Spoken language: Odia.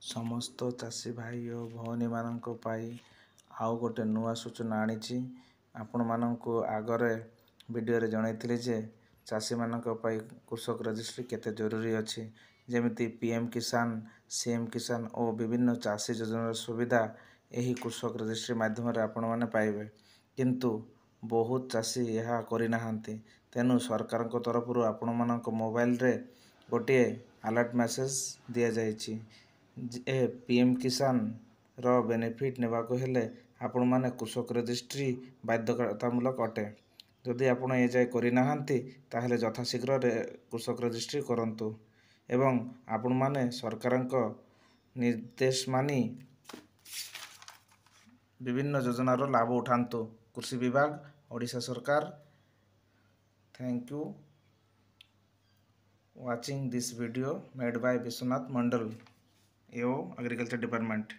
ସମସ୍ତ ଚାଷୀ ଭାଇ ଓ ଭଉଣୀମାନଙ୍କ ପାଇଁ ଆଉ ଗୋଟେ ନୂଆ ସୂଚନା ଆଣିଛି। ଆପଣମାନଙ୍କୁ ଆଗରେ ଭିଡ଼ିଓରେ ଜଣାଇଥିଲି ଯେ ଚାଷୀମାନଙ୍କ ପାଇଁ କୃଷକ ରେଜିଷ୍ଟ୍ରି କେତେ ଜରୁରୀ ଅଛି। ଯେମିତି PM Kisan, CM କିଷାନ ଓ ବିଭିନ୍ନ ଚାଷୀ ଯୋଜନାର ସୁବିଧା ଏହି କୃଷକ ରେଜିଷ୍ଟ୍ରି ମାଧ୍ୟମରେ ଆପଣମାନେ ପାଇବେ। କିନ୍ତୁ ବହୁତ ଚାଷୀ ଏହା କରିନାହାନ୍ତି। ତେଣୁ ସରକାରଙ୍କ ତରଫରୁ ଆପଣମାନଙ୍କ ମୋବାଇଲରେ ଗୋଟିଏ ଆଲର୍ଟ ମେସେଜ୍ ଦିଆଯାଇଛି। ଏ PM କିଷାନର ବେନିଫିଟ୍ ନେବାକୁ ହେଲେ ଆପଣମାନେ କୃଷକ ରେଜିଷ୍ଟ୍ରି ବାଧ୍ୟତାମୂଳକ ଅଟେ। ଯଦି ଆପଣ ଏଯାଏ କରିନାହାନ୍ତି, ତାହେଲେ ଯଥାଶୀଘ୍ର କୃଷକ ରେଜିଷ୍ଟ୍ରି କରନ୍ତୁ ଏବଂ ଆପଣମାନେ ସରକାରଙ୍କ ନିର୍ଦ୍ଦେଶ ମାନି ବିଭିନ୍ନ ଯୋଜନାର ଲାଭ ଉଠାନ୍ତୁ। କୃଷି ବିଭାଗ, ଓଡ଼ିଶା ସରକାର। Thank you watching this video made by Biswanath Mandal, AO, Agriculture Department.